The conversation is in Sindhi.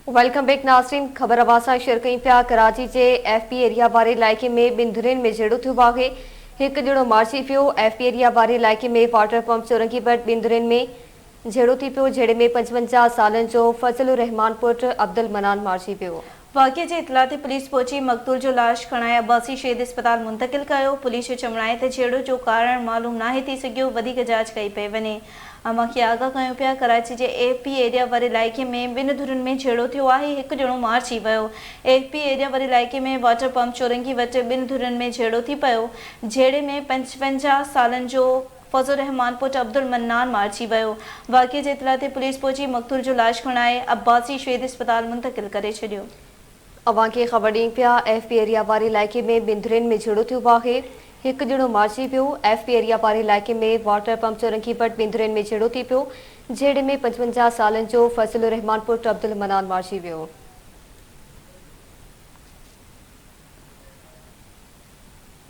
Welcome back ناظرين خبر اوهان سان شيئر ڪيون پيا ڪراچي جي ايف پي ايريا واري علائقي ۾ ٻن ڌرين ۾ جهيڙو ٿيو آهي هڪ ڄڻو مارجي ويو ايف پي ايريا واري علائقي ۾ واٽر پمپ چورنگي وٽ ٻن ڌرين ۾ جهيڙو ٿي پيو جهيڙي ۾ 55 سالن جو فضل الرحمان پٽ عبدالمنان مارجي ويو. واقعي جي اطلاع تي پوليس پهچي مقتول جو لاش کڻائي عباسي شهيد اسپتال منتقل ڪيو، پوليس جو چوڻ آهي ته جهيڙو جو ڪارڻ معلوم ناهي ٿي سگهيو، وڌيڪ جاچ ڪئي پئي وڃي. اوهان کي آگاهه ڪيون پيا ڪراچي جي ايف پي ايريا واري علائقي ۾ ٻن ڌرين ۾ جهيڙو ٿيو آهي، هڪ ڄڻو مارجي ويو. ايف پي ايريا واري علائقي ۾ واٽر پمپ چورنگي وٽ ٻن ڌرين ۾ جهيڙو ٿي پيو، جهيڙي ۾ 55 سالن جو فضل الرحمان پٽ عبدالمنان مارجي ويو. واقعي جي اطلاع تي پوليس پهچي مقتول جو لاش کڻائي عباسي شهيد اسپتال منتقل ڪري ڇڏيو. اوهان کي خبر ڏيون پيا ايف پي ايريا واري علائقي ۾ ٻن ڌرين ۾ جهيڙو ٿيو آهي، هڪ ڄڻو مارجي ويو، ايف پي ايريا واري علائقي ۾ واٽر پمپ چورنگي وٽ ٻن ڌرين ۾ جهيڙو ٿي پيو، جهيڙي ۾ 55 سالن جو فضل الرحمان پٽ عبدالمنان مارجي ويو.